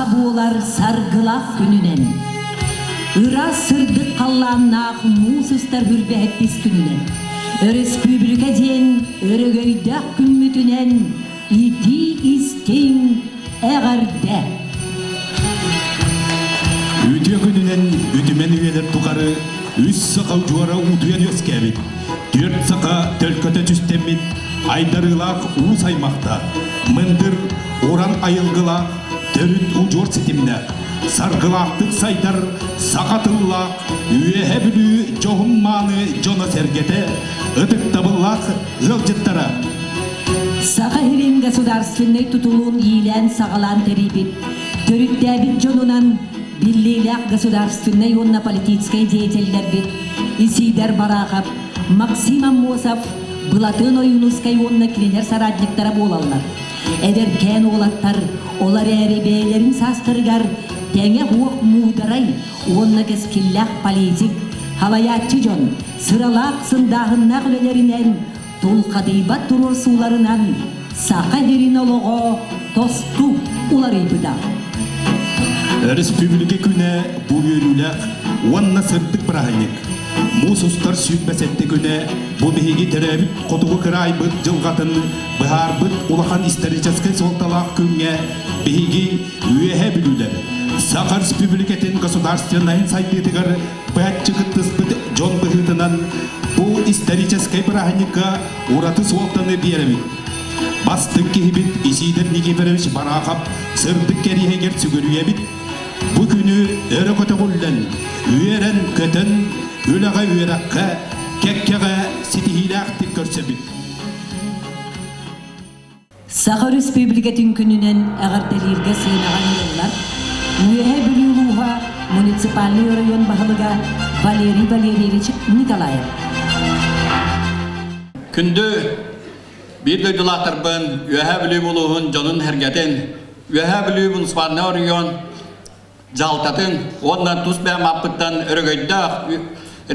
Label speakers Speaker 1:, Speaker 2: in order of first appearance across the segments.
Speaker 1: Саха буолар саргылаах күнүнэн, ыраас сырдык халлааннаах муус устар үрбэһэттис күнүнэн, өрөспүүбүлүкэ диэн өрөгөйдөөх күммүтүнэн итии-истиҥ эҕэрдэ!
Speaker 2: Үтүө күнүнэн үтүмэн үйэлэр тухары үс саха удьуора уутуйан үөскээбит, түөрт саха төлкөтө түстэммит айдарыылаах уус аймахта, мындыр, уран айылгылаах, төрүт удьуор ситимнээх, саргылаахтык сайдар саха тыллаах Үөһэ Бүлүү дьоһун-мааны дьоно-сэргэтэ, ытыктабыллаах ыалдьыттара!
Speaker 1: Саха сирин государственнай тутулун иилээн-саҕалаан тэрийбит, төрүттээбит дьонунан биллиилээх государственнай уонна политическай деятеллэрбит Исидор Барахов, Максим Аммосов, Былатыан Ойуунускай уонна кинилэр соратниктара буолаллар. Эдэркээн уолаттар ол эрээри бэйэлэрин саастарыгар тэҥэ уох муударай уонна кэскиллээх политик, халайааччы дьон сыралаах сындааһыннаах үлэлэринэн тулхадыйбат туруорсууларынан Саха сирин олоҕо тосту уларыйбыта.
Speaker 2: Өрөспүүбүлүкэ күнэ бу үөрүүлээх уонна сырдык бырааһынньык. Муус устар 27 күнэ бу биһиги төрөөбүт хотугу кыраайбыт дьылҕатын быһаарбыт улахан историческай суолталаах күҥҥэ биһиги Үөһээ Бүлүүлэр Саха Республикатын государственнайын сайдыытыгар быһаччы кыттыспыт дьон быһыытынан бу историческай бырааһынньыкка ураты суолтаны биэрэбит. Бастыҥ киһибит Исидор Никифорович Барахов сырдык кэриэһигэр сүгүрүйэбит. Бу күнү өрө көтөҕүллэн, үөрэн-көтөн, үлэҕэ-үөрэххэ, кэккэҕэ ситиһиилээхтик көрсөбүт.
Speaker 1: Саха Өрөспүүбүлүкэтин күнүнэн эҕэрдэлииргэ сыанаҕа ыҥырыллар Үөһээ Бүлүү улууһа муниципальнай оройуон баһылыга Валерий Валерьевич Николаев.
Speaker 3: Күндү биир дойдулаахтарбын Үөһээ Бүлүү улууһун дьонун-сэргэтин, Үөһээ Бүлүү муниципальнай оройуон дьаһалтатын уонна тус бэйэм ааппыттан өрөгөйдөөх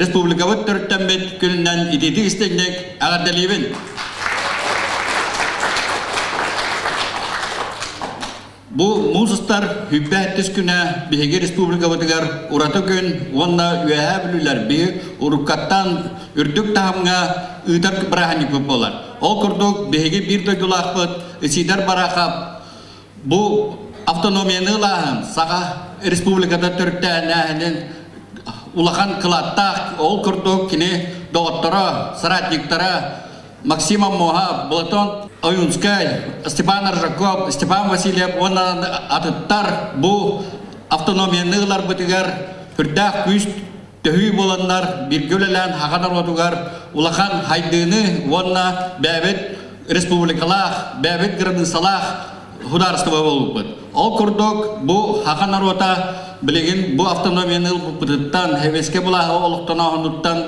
Speaker 3: республикабыт төрүттэммит күнүнэн итиитик истиҥник эҕэрдэлиибин! Бу муус устар 105 күнэ биһиги республикабытыгар ураты күн уонна Үөһээ Бүлүүлэр биһи уруккаттан үрдүк таһымҥа ыытар бырааһынньыкпыт буолар. Ол курдук биһиги биир дойдулаахпыт Исидор Барахов Бу автономияны ылааһын Саха Республиката төрүттээһинин улахан кылааттаах, ол курдук кини доҕотторо, соратниктара Максим Аммоһа, Платон Ойунскай, Степан Аржаков, Степан Васильев уонна атыттар бу автономияны ыларбытыгар үрдээх күүс төһүү буоланнар бииргэ үлэлээн хаха норуотугар улахан хайдыыны уонна бэйэбит республикалаах, бэйэбит границалаах судаарыстыба буолбуппут. Ол курдук бу хаха норуота билигин бу автономияны ылбыппытыттан, сэбиэскэй былааһы олохтонооһунуттан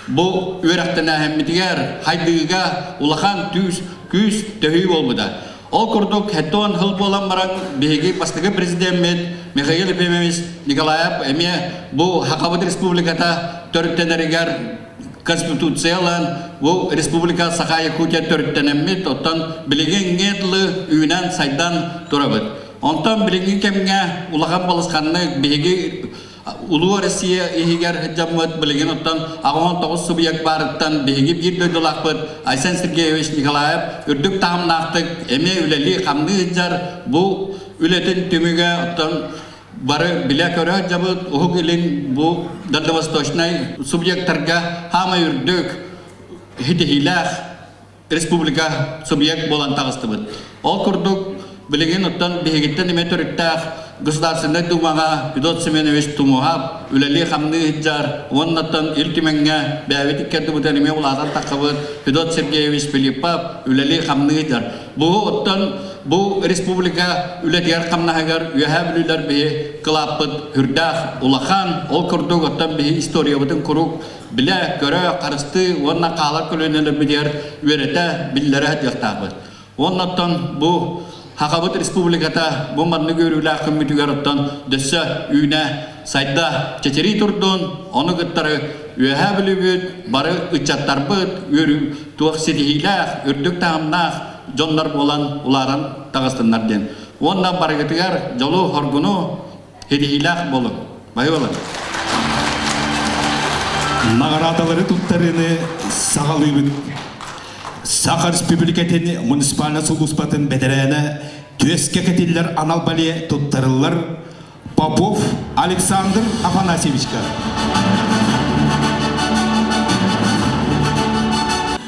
Speaker 3: бу үөрэхтэнээһиммитигэр хайдыыга улахан түүс, күүс төһүү буолбута. Ол курдук, 70 сыл буолан баран, биһиги бастакы президеммит Михаил Ефимович Николаев эмиэ бу Сахабыт Республиката төрүттэнэригэр Конституция ылан, бу Республика Саха-Якутия төрүттэнэммит, оттон билигин дылы үүнэн сайдан турабыт. Онтон билиҥҥи кэмҥэ улахан балысханнык биһиги Улуу Россия иһигэр сылдьаммыт билигин оттон 89 субъект баарыттан биһиги биир дойдулаахпыт Айсен Сергеевич Николаев үрдүк таһымнаахтык эмиэ үлэлии-хамныы сылдьар. Бу үлэтин түмүгэ оттон бары билэ-көрө сылдьабыт. Уһук Илин бу дальневосточнай субъектарга хаамай үрдүк ситиһиилээх республика субъект буолан таҕыстыбыт. Ол курдук, билигин оттон биһигиттэн эмиэ төрүттээх Государственнай Думаҕа Федот Семенович Тумуһап үлэлии-хамныы сылдьар уоннаттан Ил Түмэҥҥэ бэйэбит иккэрдибитин эмиэ улаатан таххабыт Федот Сергеевич Филиппов үлэлии-хамныы сылдьар. Бу оттон бу республика үлэтигэр-хамнаһыгар Үөһээ Бүлүүлэр биһи кылааппыт үрдээх улахан. Ол курдук оттон биһи историябытын куруук билэ, көрө, харыстыы уонна хаалар көлүөнэлэрбитигэр үөрэтэ, биллэрэ сылдьыахтаахпыт. Уонна оттон бу Сахабыт Республиката бу маннык үөрүүлээх күммүтүгэр оттон дөссө үүнэ, сайда, чэчирии турдун, ону кыттары Үөһээ Бүлүүбүт, бары ыччаттарбыт үөрүү туох ситиһиилээх, үрдүк таһымнаах дьоннор буолан улаатан таҕыстыннар диэн. Уонна барыгытыгар дьолу-хоргуну ситиһиилээх буолуҥ. Баһыыбалар.
Speaker 2: Наҕараадалары туттарыыны саҕалыыбыт. Саха Республикатын муниципальнай сулууспатын бэтэрээнэ түөскэ кэтиллэр анал бэлиэ туттарыллар Попов Александр Афанасьевичка.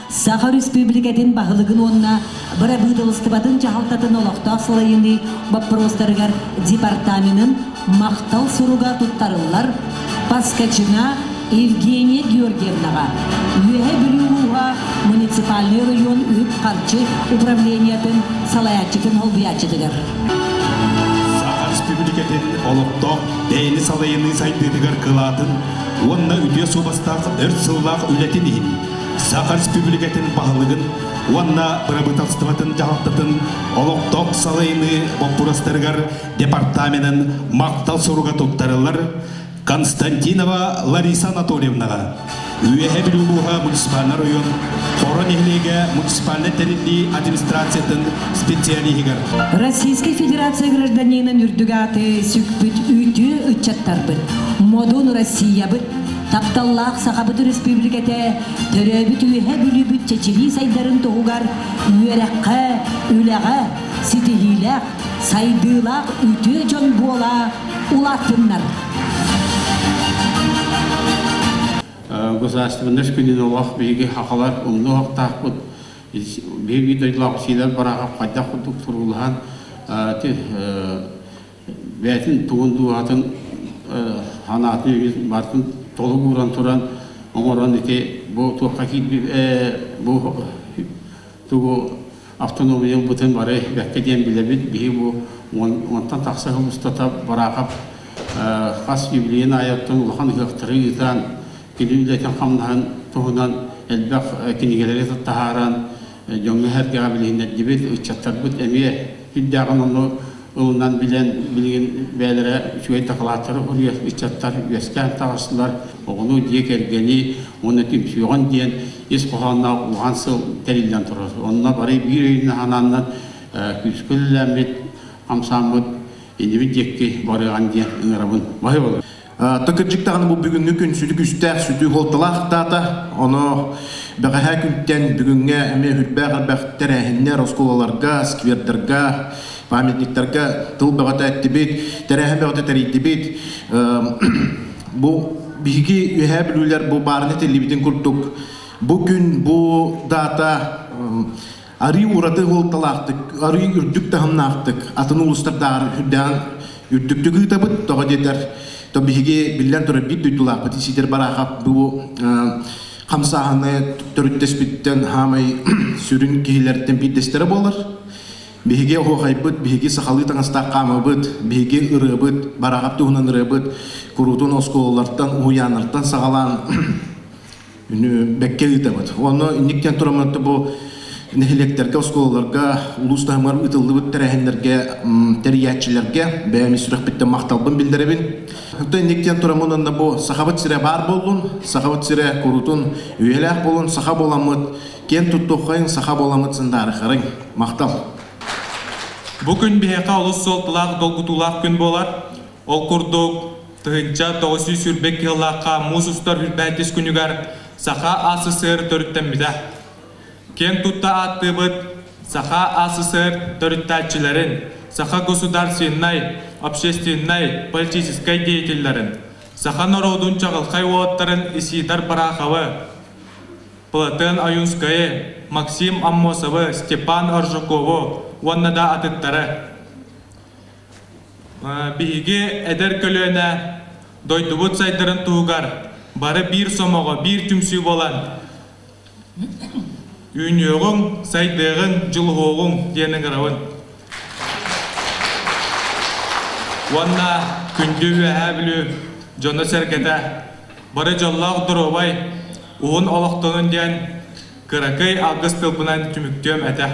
Speaker 1: Саха Республикатын баһылыгын уонна бырабыыталыстыбатын дьаһалтатын олохтоох салайыныы боппуруостарыгар департаменын махтал суруга туттарыллар Поскачина Евгения Георгиевнаҕа Үөһэ Бүлүү улууһа муниципальнай оройуон үп-харчы управлениетын салайааччытын солбуйааччытыгар.
Speaker 2: Саха Республикатын олохтоох бэйэни салайыныы сайдыытыгар кылаатын уонна үтүө суобастаах өр сыллаах үлэтин иһин Саха Республикатын баһылыгын уонна бырабыыталыстыбатын дьаһалтатын олохтоох салайыныы боппуруостарыгар департаменын махтал суруга туттарыллар Константинова Лариса Анатольевнаҕа Үөһэ Бүлүү улууһа муниципальнай оройуон Хоро нэһилиэгэ муниципальнай тэриллии администрациятын специалиһыгар.
Speaker 1: Российскай Федерация гражданинын үрдүк ааты сүкпүт үтүө ыччаттарбыт, модун Россиябыт, тапталлаах Сахабыт Өрөспүүбүлүкэтэ төрөөбүт Үөһэ Бүлүүбүт чэчирии сайдарын туһугар үөрэххэ, үлэҕэ ситиһиилээх, сайдыылаах үтүө дьон буола улааттыннар.
Speaker 4: Государственность күнүн олох биһиги хахалар умну охтаахпыт биһиги дойдулаах сиилэр бараахап хайдах курдук туруулаһан бэйэтин тугун дууһатын санаатын бартын толук ууран туран оҥорон ити бу туохха киирби бу тугу автономия ылбытын бары бэккэ диэн билэбит. Биһи бу уонтан тахса сыл устата Бараахап хас юбилейын аайыттан улахан ыһыахтары ыытан, кини үлэтин-хамнаһын туһунан элбэх кинигэлэри таһааран, дьоҥҥо-сэргэҕэ билиһиннэрдибит, ыччаттарбыт эмиэ сүрдээҕин ону ылынан билэн, билигин бэйэлэрэ үчүгэй дакылааттары суруйар ыччаттар үөскээн таҕыстылар. Оҕону, дьиэ кэргэни уонна түмсүөҕүн диэн ис хоһоонноох улахан сыл тэриллэн турар. Онно бары биир өйүнэн санааннан күүскэ үлэлээммит, хамсааммыт иннибит диэки барыаҕын диэн ыҥырабын. Баһы болар.
Speaker 5: Тыкырдьык даҕаны бу бүгүҥҥү күн сүдү күүстээх, сүдү суолталаах даата. Ону бэҕэһээ күнтэн бүгүҥҥэ эмиэ үрбээх элбэх тэрээһиннэр оскуолаларга, сквердарга, памятниктарга тыл бөҕөтө эттибит, тэрээһин бөҕөтө тэрийдибит. Бу биһиги Үөһээ Бүлүүлэр бу баарын этиллибитин курдук бу күн бу даата арыы ураты суолталаахтык, арыы үрдүк таһымнаахтык атын улуустардааҕар үрдээн үрдүктүк ыытабыт. Тоҕо диэтэр, то биһиги биллэн турар биир дойдулаахпыт Исидор Барахов бу хамсааһыны төрүттэспиттэн хаамай сүрүн киһилэртэн биирдэстэрэ буолар. Биһиги оһуохайбыт, биһиги сахалыы таҥастаах хаамабыт, биһиги ырыабыт, Барахов туһунан ырыабыт куруутун оскуолалартан, уһуйааннартан саҕалаан бэккэ ыытабыт. Онно инниктэн тураммыт бу нэһилиэктэргэ, оскуолаларга, улуус таһымыгар ыытыллыбыт тэрээһиннэргэ, тэрийээччилэргэ бэйэм сүрэхпиттэн махталбын биллэрэбин. Оттон инниктэн тураммын онно бу Сахабыт сирэ баар буоллун, Сахабыт сирэ курутун үйэлээх буолун, саха буоламмыт, киэн туттуоххайын, саха буоламмыт сындаарыхарыҥ. Махтал.
Speaker 6: Бу күн биһиэхэ олус суолталаах, долгутуулаах күн буолар. Ол курдук, 1922 сыллаахха муус устар үрбээтис күнүгэр Саха АССР төрүттэммитэ. Киэн тутта ааттыыбыт Саха АССР төрүттээччилэрин, саха государственнай, общественнай, политическай деятеллэрин, саха норуотун чаҕылхай уолаттарын Исидор Бараховы, Платон Ойунскайы, Максим Аммосовы, Степан Аржакову уонна да атыттары. Биһиги эдэр көлүөнэ дойдубут сайдарын туһугар бары биир сомоҕо, биир түмсүү буолан үүнүөҕүҥ, сайдыаҕыҥ, дьулуһуоҕуҥ диэн ыҥырабын. Уонна күндү Үөһээ Бүлүү дьоно-сэргэтэ бары дьоллоох доруобай, уһун олохтонун диэн кыракый алгыс тылбынан түмүктүөм этэ.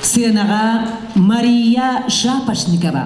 Speaker 1: Сыанаҕа Мария Шапошникова.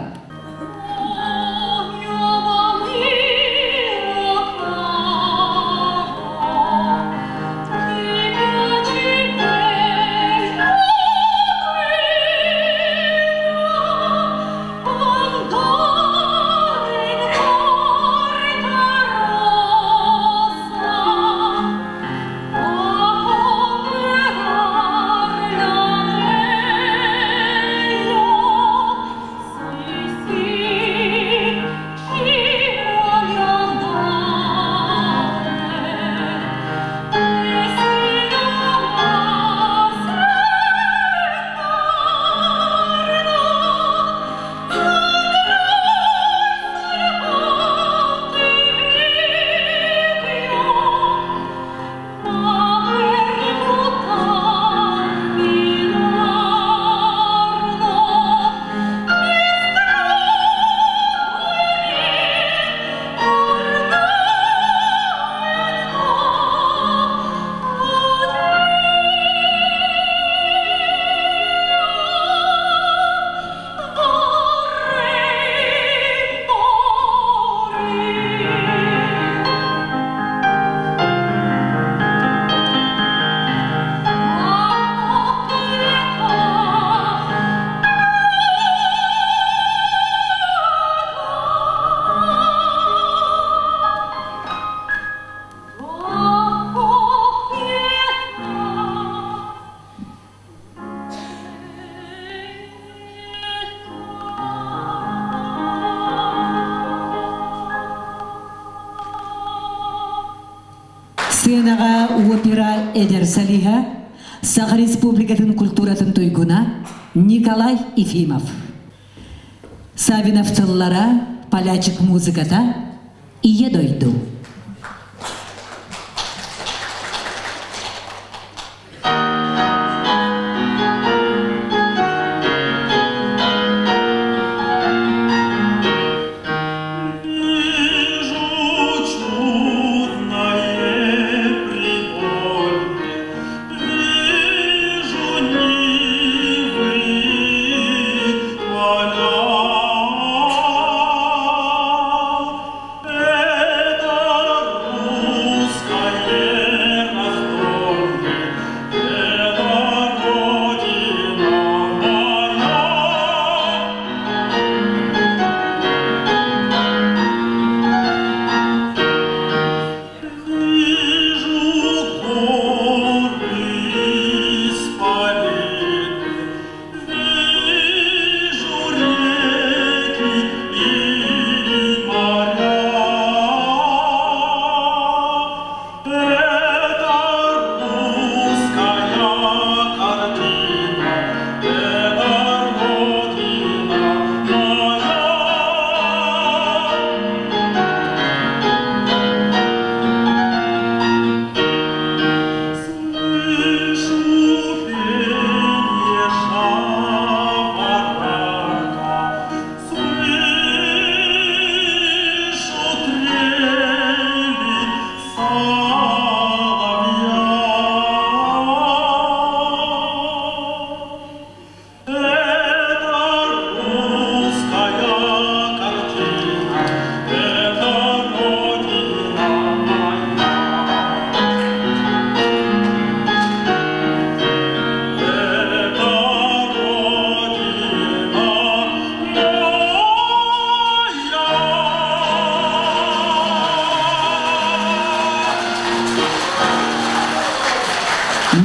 Speaker 1: Сыанаҕа опера эдэр солиһа, Саха Республикатын культуратын туйгуна Николай Ефимов. Савинов тыллара, полячик музыката Ийэ дойду.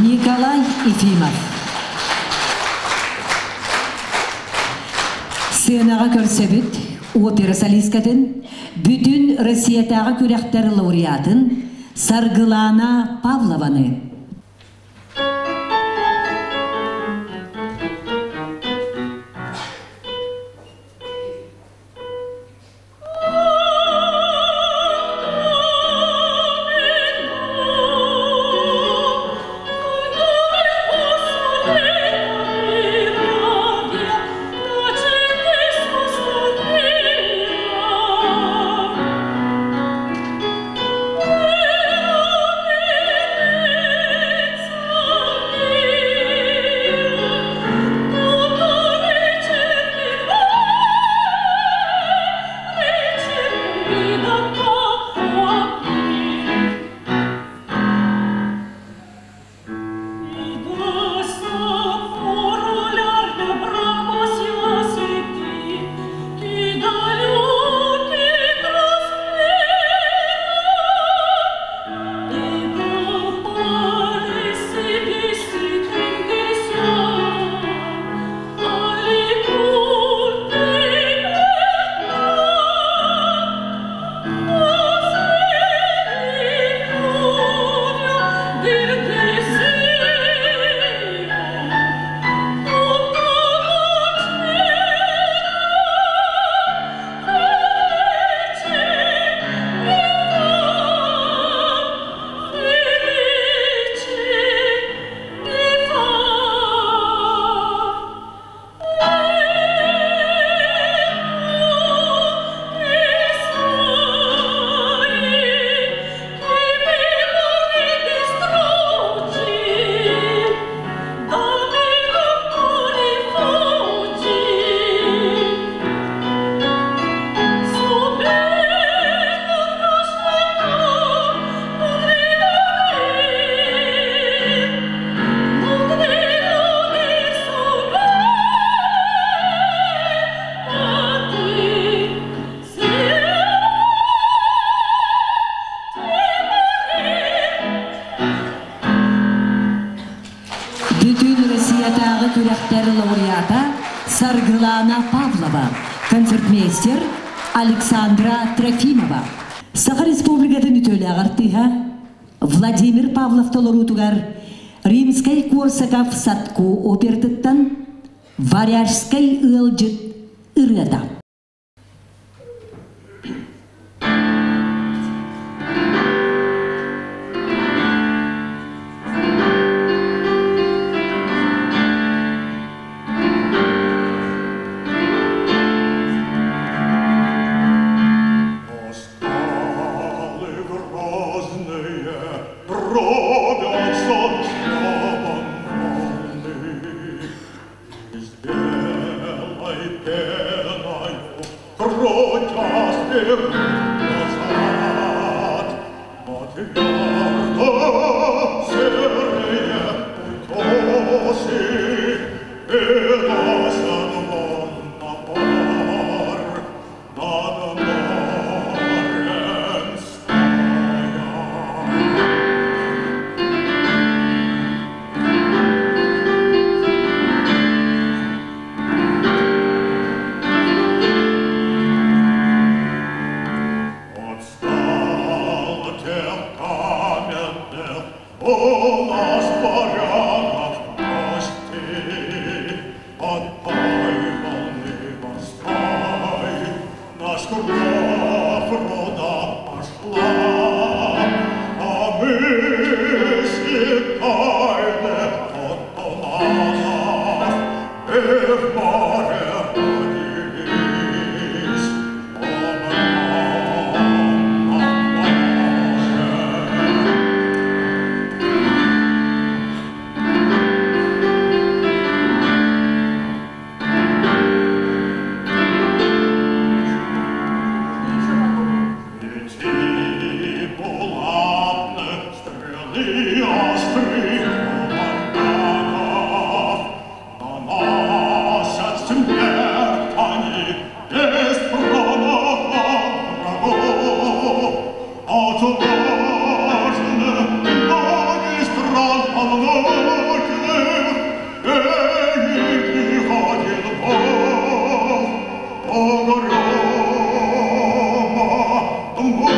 Speaker 1: Николай Ефимов. Сценаҕа көрсөбүт опера солисткатын, бүтүн Россиятааҕы күрэхтэр лауреатын Саргылана Павлованы. Саргылана Павлова, концертмейстер Александра Трофимова. Саха Республикатын үтүөлээх артыыһа Владимир Павлов толоруутугар Римскэй Корсаков Садко оператыттан Варяжскай ыалдьыт ырыата.
Speaker 7: Стали грозные, дробятся чабан волны, И с белой пеною крутясь бегут назад. Но твердо серые утесы выносят вон на пар над морем стоят. От скал тех каменных у нас порядок кости, От той волны морской наш кровь руда пошла, А мысли тайны от туманов И в море родились. О, море! Лети, булатных стрелы острых моряков, Наносят смерть они без промаха врагу. Отважны ноги стран полночных, Эй, один Бог, угрюмо мор.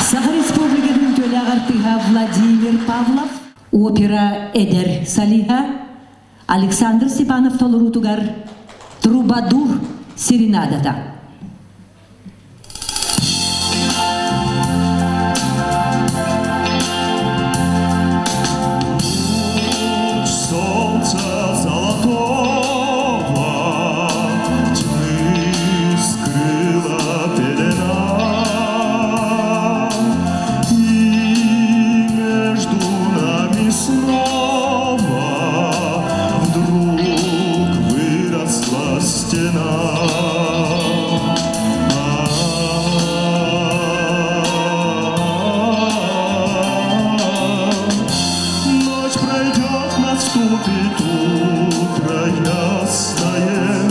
Speaker 1: Саха Республикатын үтүөлээх артыыһа Владимир Павлов, опера эдэр солиһа Александр Степанов толоруутугар Трубадур серенадата.
Speaker 7: Луч солнца золотого тьмы скрыла пелена, И между нами снова вдруг выросла стена. Ночь пройдет, наступит утро ясное,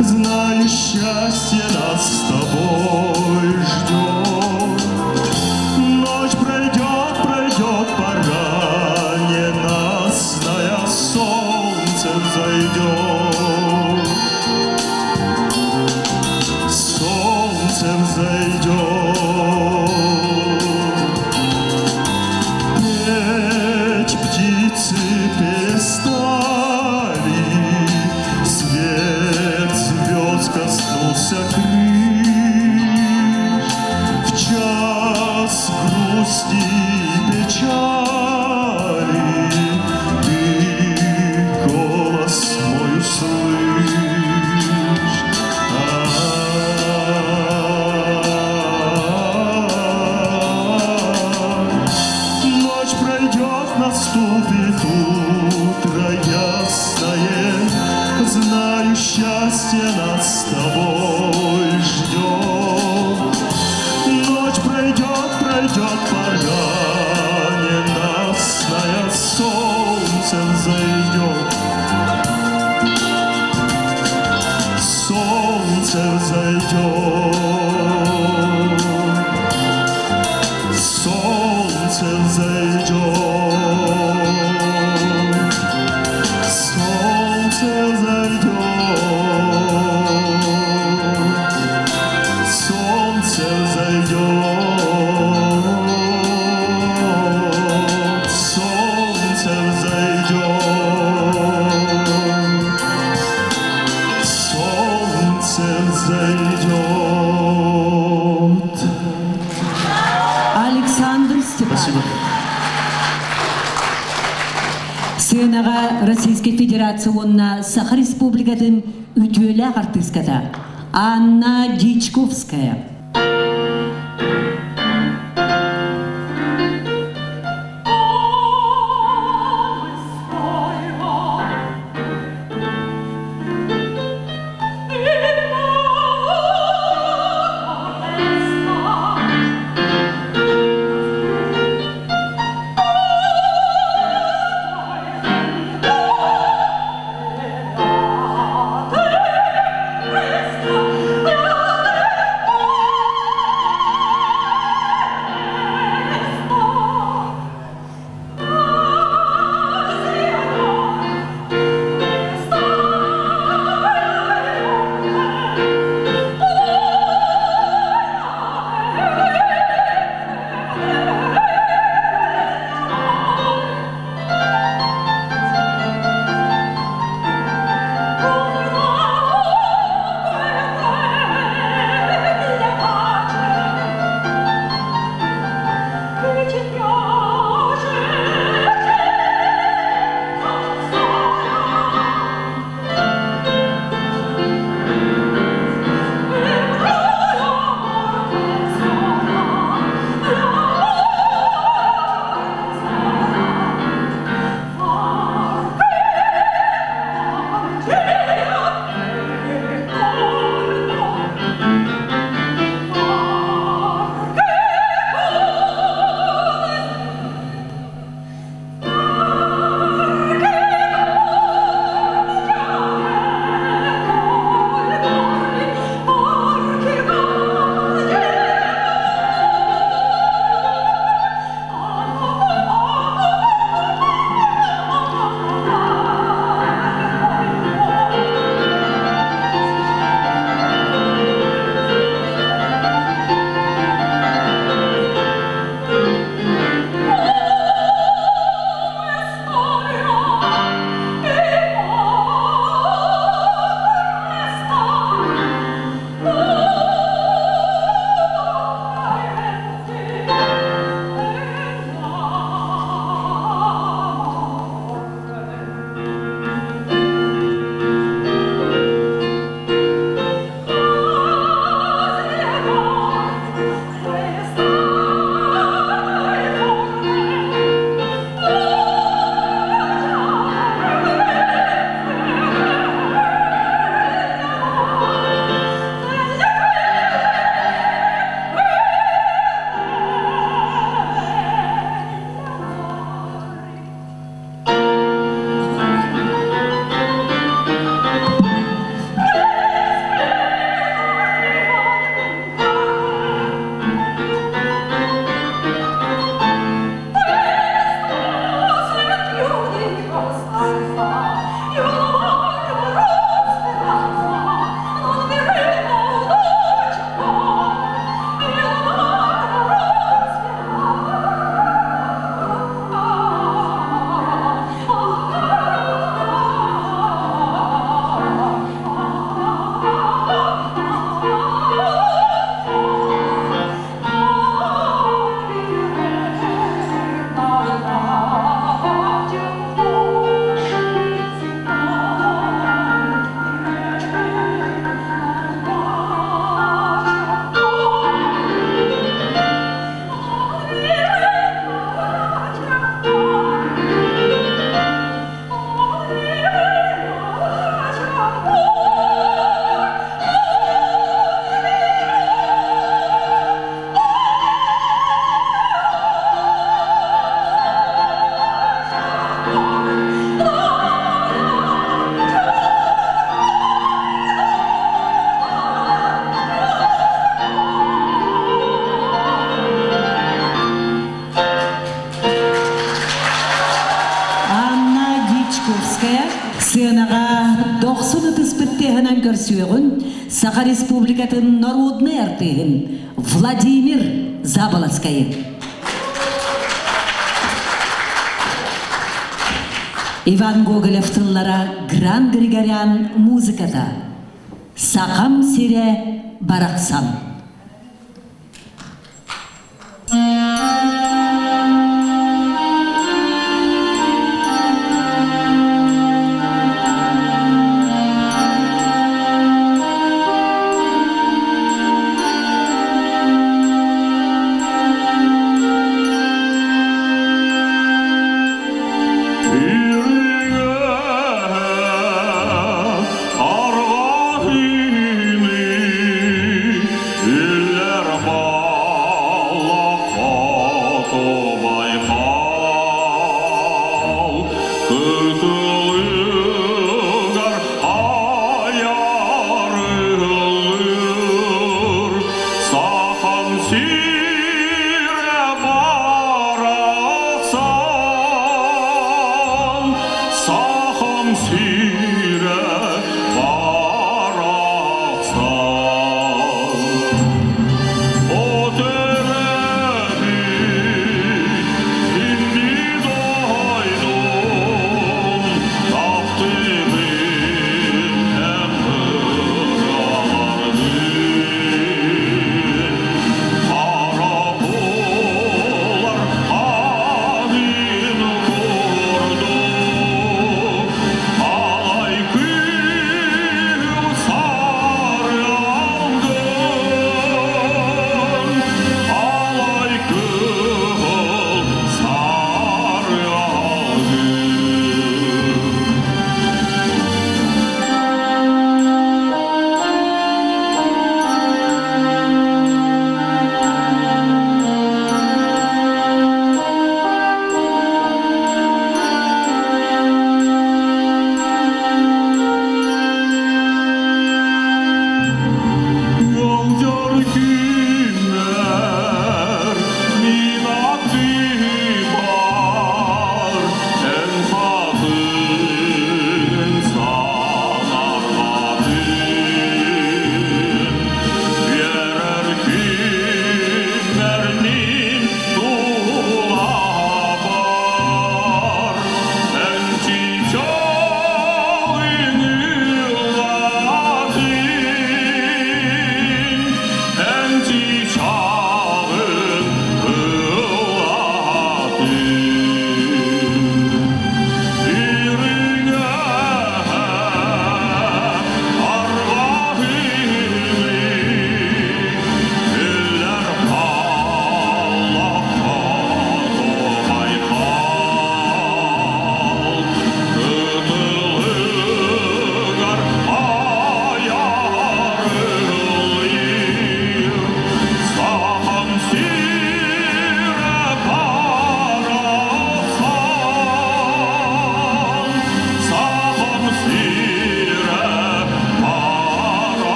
Speaker 7: Знаю, счастье нас с тобой ждет. Ночь пройдет, пройдет пора ненастная, Солнце взойдет. Солнце взойдет. Петь птицы перестали, Свет звезд коснулся крыш. В час грусти и печали Ты голос мой услышь. Ночь пройдет, наступит утро ясное, Знаю, счастье нас с тобой ждет. Ночь пройдет, пройдет пора ненастная, Солнце взойдет. Солнце Солнце взойдет, солнце взойдет, солнце взойдет, солнце взойдет, солнце взойдет, солнце взойдет.
Speaker 1: Александр Степанов.
Speaker 5: Спасибо.
Speaker 1: Сыанаҕа Российскай Федерация уонна Саха Республикатын үтүөлээх артыыската Анна Дьячковская. тыаһынан көрсүөҕүн Саха Республикатын народнай артыыһын Владимир Заболоцкайы. Иван Гоголев тыллара Гран Григорян музыката Сахам сирэ барахсан.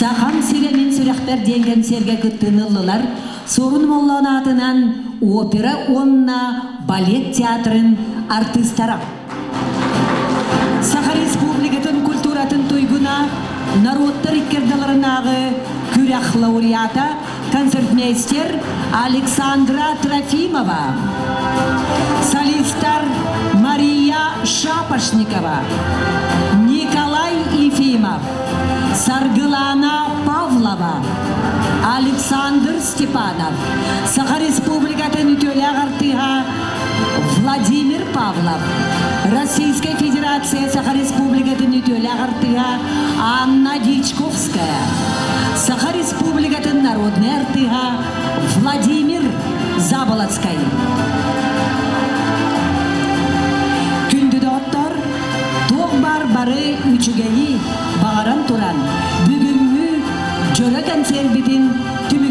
Speaker 1: Сахам сирэ мин сүрэхпэр диэн кэнсиэргэ кыттыыны ыллылар Суорун Омоллоон аатынан опера уонна балет театрын артыыстара. Саха Республикатын культуратын туйгуна, норуоттар иккердаларынааҕы күрэх лауреата, концертмейстер Александра Трофимова, солистар Мария Шапошникова, Николай Ефимов, Саргылана Павлова, Александр Степанов, Саха Республикатын үтүөлээх артыыһа Владимир Павлов, Российская Федерация Саха Республикатын үтүөлээх артыыһа Анна Дьячковская, Саха Республикатын народнай артыыһа Владимир Заболоцкай. туран, бүгүҥҥү дьоро кэнсиэрбитин түмүктүүбүт.